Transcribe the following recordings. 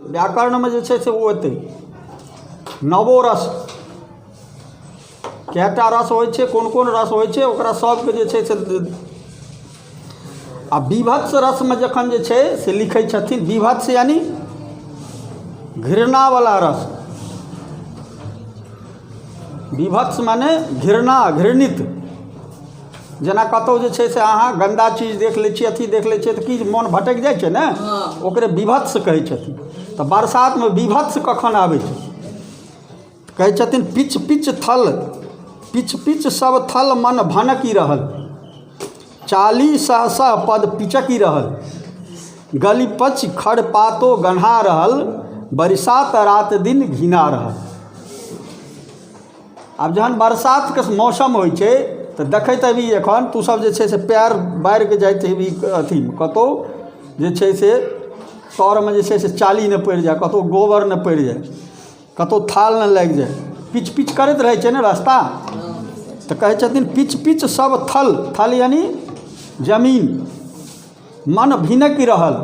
व्याकरणमे जे छै से ओ एतै। नवो रस, कएटा रस होइ छै, कोन कोन रस होइ छै, ओकरा सभके जे छै से। आ बीभत्स रसमे जखन जे छै से लिखै छथिन, बीभत्स यानि घृणावला रस, बीभत्स माने घृणा, घृणित। जेना कतहु जे छै से अहाँ गन्दा चीज देख लै छियै, अथी देख लै छियै, तऽ की मोन भटकि जाइ छै ने, ओकरे बीभत्स कहै छथिन। तऽ बरसातमे बीभत्स कखन आबै छै? कहै छथिन पिच पिच थल, पिच पिच सब थल मन भनकि रहल, चाली सह सह पद पिचकि रहल, गली पच खड़ पातो गन्हा रहल, बरसात रात दिन घिना रहल। आब जहन बरसातके मौसम होइ छै तऽ देखैत हेबही एखन तू सब जे छै से पएर बाढ़िके जाइत हेबही अथीमे, कतहु जे छै से तरमे जे छै से चाली नहि पड़ि जाए, कतहु गोबर नहि पड़ि जाए, कतहु थाल नहि लागि जाए, पिच पिच करैत रहै छै ने रास्ता। तऽ कहै छथिन पिच पिच सब थल, थल यानि जमीन, मन भिनकि रहल।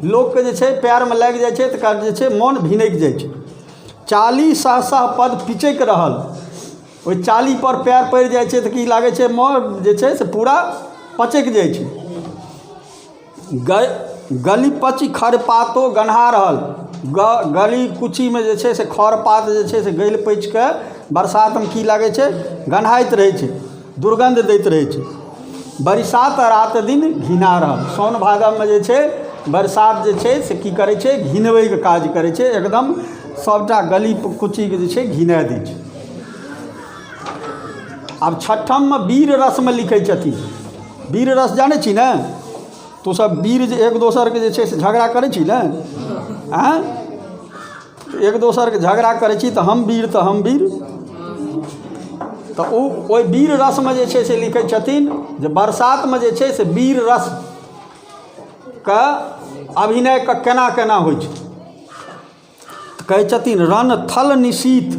लोकके जे छै पएरमे लागि जाइ छै तऽ जे छै मन भिनकि जाइ छै। चाली सह सह पद पिचकि रहल, ओहि चालीपर पएर पड़ि जाइ छै तऽ की लागै छै, मन जे छै से पूरा पचकि जाइ छै। गली पचि खरपातो गन्हा रहल, गली कुचीमे जे छै से खर पात जे छै से गलि पचिके बरसातमे की लागै छै, गन्हाइत रहै छै, दुर्गन्ध दैत रहै छै। बरसात रात दिन घिना रहल, साओन भादवमे जे छै बरसात जे छै से की करै छै, घिनबैके काज करै छै, एकदम सबटा गली कुचीके जे छै घिना दै छै। आब छठममे वीर रसमे लिखै छथिन। वीर रस जानै छी ने तू सब? वीर जे एक दोसरके जे छै से झगड़ा करै छी ने, आँय, एक दोसरके झगड़ा करै छी तऽ हम वीर, तऽ हम वीर। तऽ ओ ओहि वीर रसमे जे छै से लिखै छथिन जे बरसातमे जे छै से वीर रसके अभिनय केना केना होइ छै। तऽ कहै छथिन रण थल निशीथ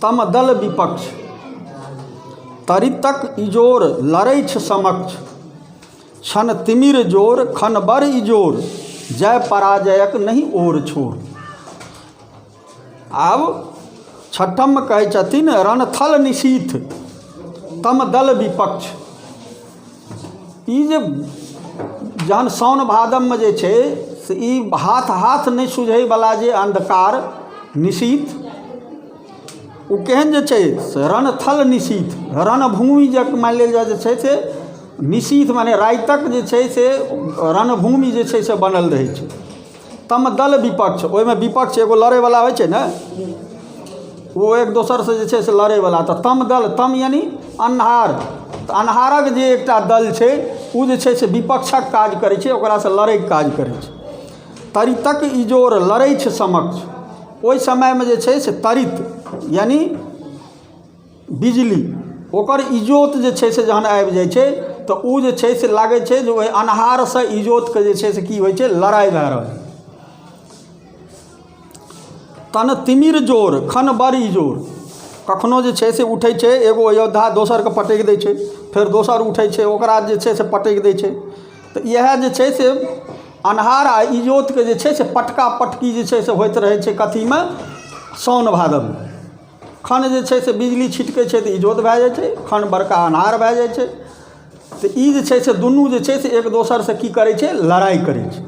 तम दल विपक्ष, तरितक इजोर लड़ैछ समक्ष, क्षण तिमिर जोर खन बड़ इजोर, जय पराजयक नहि ओर छोर। आब छठममे कहै छथिन रणथल निशीथ तम दल विपक्ष। ई जे जहन साओन भादवमे जे छै से ई हाथ हाथ नहि सुझैवला जे अन्धकार निशीथ, ओ केहन जे छै से रणथल निशीथ, रणभूमि जे मानि लेल जाय जे छै से निशीथ माने रातिक जे छै से रणभूमि जे छै से बनल रहै छै। तम दल विपक्ष, ओहिमे विपक्ष एगो लड़ैवला होइ छै ने, ओ एक दोसरसँ जे छै से लड़ैवला। तऽ तम दल, तम यानि अन्हार, तऽ अन्हारक जे एकटा दल छै ओ जे छै से विपक्षक काज करै छै, ओकरासँ लड़ैके काज करै छै। तरितक इजोर लड़ै छै समक्ष, ओहि समयमे जे छै से तरित यानि बिजली, ओकर इजोत जे छै से जहन आबि जाइ छै तऽ ओ जे छै से लागै छै जे ओहि अन्हारसँ इजोतके जे छै से की होइ छै, लड़ाइ भए रहल। तन तिमिर जोर खन बड़ इजोर, कखनो जे छै से उठै छै एगो योद्धा दोसरके पटकि दै छै, फेर दोसर उठै छै ओकरा जे छै से पटकि दै छै। तऽ इएह जे छै से अन्हार आ इजोतके जे छै से पटका पटकी जे छै से होइत रहै छै। कथीमे? साओन भादवमे। खन जे छै से बिजली छिटकै छै तऽ इजोत भए जाइ छै, खन बड़का अन्हार भए जाइ छै। तऽ ई जे छै से दुनू जे छै से एक दोसरसँ की करै छै, लड़ाइ करै छै।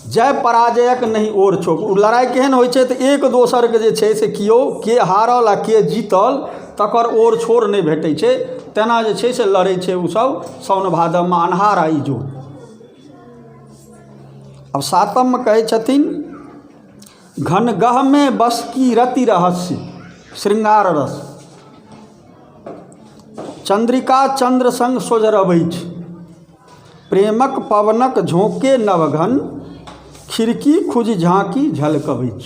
जय पराजयक नहि ओर छोक, ओ लड़ाइ केहन होइ छै तऽ एक दोसरके जे छै से केओ के हारल आ के जीतल तकर ओर छोर नहि भेटै छै, तेना जे छै से लड़ै छै ओसभ साओन भादवमे अन्हार आ इजोत। आब सातममे कहै छथिन घनगहमे बस की रति रहस्य श्रृंगार रस, चन्द्रिका चन्द्र संग सोझरबैछ, प्रेमक पवनक झोंके नवघन, खिड़की खुजि झाँकी झलकबैछ।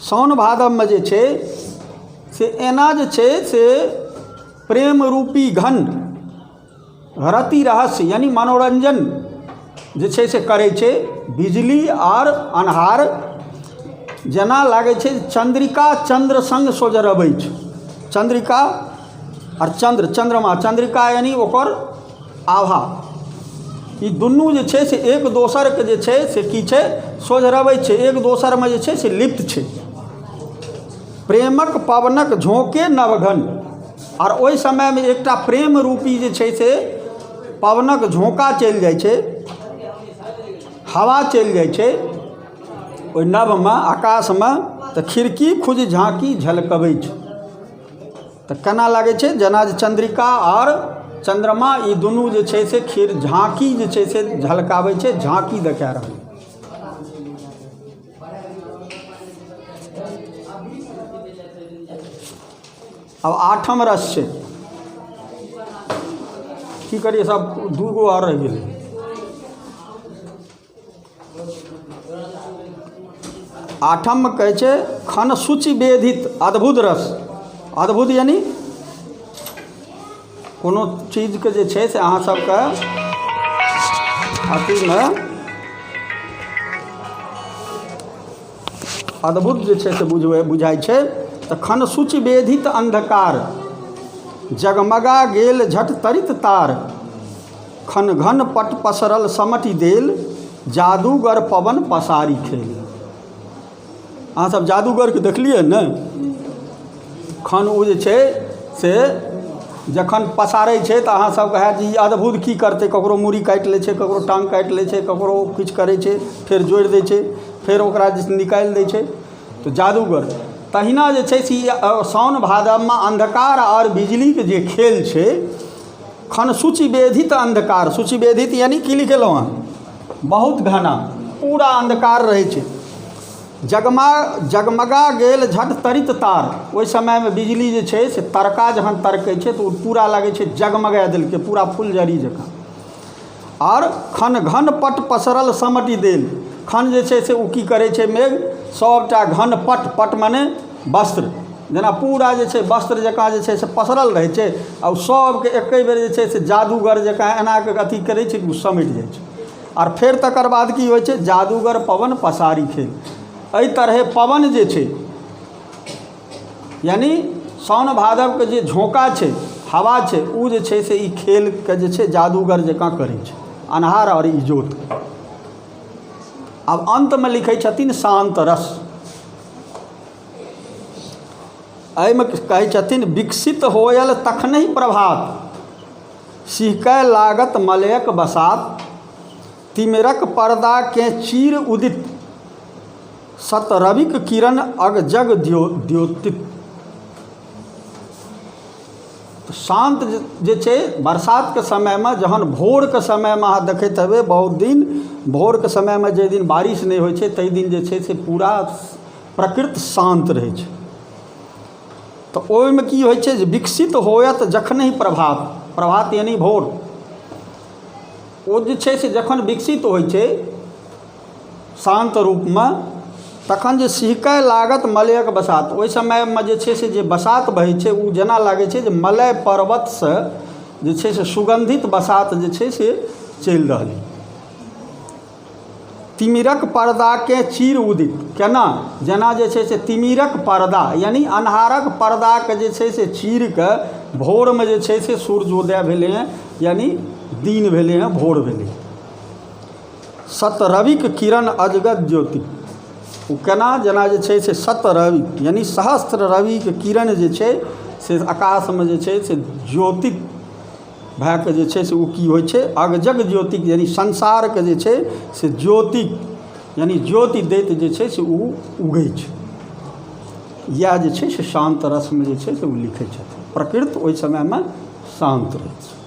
साओन भादवमे जे छै से एना जे छै से प्रेम रूपी घन रति रहस्य यानि मनोरञ्जन जे छै से करै छै बिजली आओर अन्हार, जेना लागै छै चन्द्रिका चन्द्र सङ्ग सोझरबै छै। चन्द्रिका आओर चन्द्र, चन्द्रमा, चन्द्रिका यानि ओकर आभा, ई दुनू जे छै से एक दोसरके जे छै से की छै, सोझरबै छै, एक दोसरमे जे छै से लिप्त छै। प्रेमक पवनक झोंके नवघन, आर ओहि समयमे एकटा प्रेम रूपी जे छै से पवनक झोंका चलि जाइ छै, हवा चलि जाइ छै ओहि नभमे, आकाशमे, तऽ खिड़की खुजि झाँकी झलकबै छै। तऽ केना लागै छै जेना जे चन्द्रिका आओर चन्द्रमा ई दुनू जे छै से खिर झाँकी जे छै से झलकाबै छै, झाँकी देखा रहल। आब आठम रस छै, की करियै, सब दूगो आओर रहि गेलै। आठममे कहै छै खन सूचि वेधित अद्भुत रस। अद्भुत यानि कोनो चीजके जे छै से अहाँ सबके अथीमे अद्भुत जे छै से बुझबै बुझाइ छै। तऽ खन सूचि वेधित अन्धकार जगमगा गेल झट तरित तार, खन घन पट पसरल समटि देल जादूगर पवन पसारी खेल। अहाँ सब जादूगरके देखलियै ने? खन ओ जे छै से जखन पसारै छै तऽ अहाँ सबके हैत जे ई अद्भुत की करतै, ककरो मूड़ी काटि लै छै, ककरो टाँग काटि लै छै, ककरो किछु करै छै, फेर जोड़ि दै छै, फेर ओकरा जे निकालि दै छै, तऽ जादूगर तहिना जे छै से ई साओन भादवमे अन्धकार आओर बिजलीके जे खेल छै। खन सूचि वेधित अन्धकार, सूचि वेधित यानि की लिखेलहुँ हँ, बहुत घना पूरा अन्धकार रहै छै। जगमा जगमगा गेल झट तरित तार, ओहि समयमे बिजली जे छै से तड़का जहन तड़कै छै तऽ ओ पूरा लागै छै जगमगा देलकै, पूरा फुलझड़ी जकाँ। आओर खन घन पट पसरल समटि देल, खन जे छै से ओ की करै छै मेघ सभटा घन पट, पट मने वस्त्र, जेना पूरा जे छै वस्त्र जकाँ जे छै से पसरल रहै छै, आ ओ सभके एके बेर जे छै से जादूगर जकाँ एना कऽ अथी करै छै कि ओ समेट जाइ छै। आर फेर तकर बाद की होइ छै, जादूगर पवन पसारी खेल। एहि तरहे पवन जे छै यानि साओन भादवके जे झोँका छै, हवा छै, ओ जे छै से ई खेलके जे छै जादूगर जकाँ करै छै, अन्हार आओर इजोत। आब अन्तमे लिखै छथिन शान्त रस। एहिमे कहै छथिन विकसित होयल तखनहि प्रभात, सिहकय लागत मलयक बसात, तिमिरक पर्दाकेँ चीर उदित सतरविक किरण अग जग द्योतित। शान्त जे छै बरसातके समयमे जहन भोरके समयमे अहाँ देखैत हेबै बहुत दिन भोरके समयमे जाहि दिन बारिश नहि होइ छै ताहि दिन जे छै से पूरा प्रकृति शान्त रहै छै। तऽ ओहिमे की होइ छै जे विकसित होयत जखनहि प्रभात, प्रभात यानि भोर, ओ जे छै से जखन विकसित होइ छै शान्त रूपमे तखन जे सिहकय लागत मलयक बसात, ओहि समयमे जे छै से जे बसात बहै छै ओ जेना लागै छै जे मलय पर्वतसँ जे छै से सुगन्धित बसात जे छै से चलि रहल। तिमिरक पर्दाकेँ चीर उदित केना, जेना जे छै से तिमिरक पर्दा यानि अन्हारक पर्दाके जे छै से चीर कऽ भोरमे जे छै से सूर्योदय भेलै हँ, यानि दिन भेलै हँ, भोर भेलै। सतरविक किरण अजगत ज्योति, ओ केना जेना जे छै से सतरवि यानि सहस्त्र रविके किरण जे छै से आकाशमे जे छै से ज्योतित भए कऽ जे छै से ओ की होइ छै अगजग ज्योतिक यानि संसारके जे छै से ज्योति यानि ज्योति दैत जे छै से ओ उगै छै। इएह जे छै से शान्त रसमे जे छै से ओ लिखै छथिन। प्रकृति ओहि समयमे शान्त रहै छै।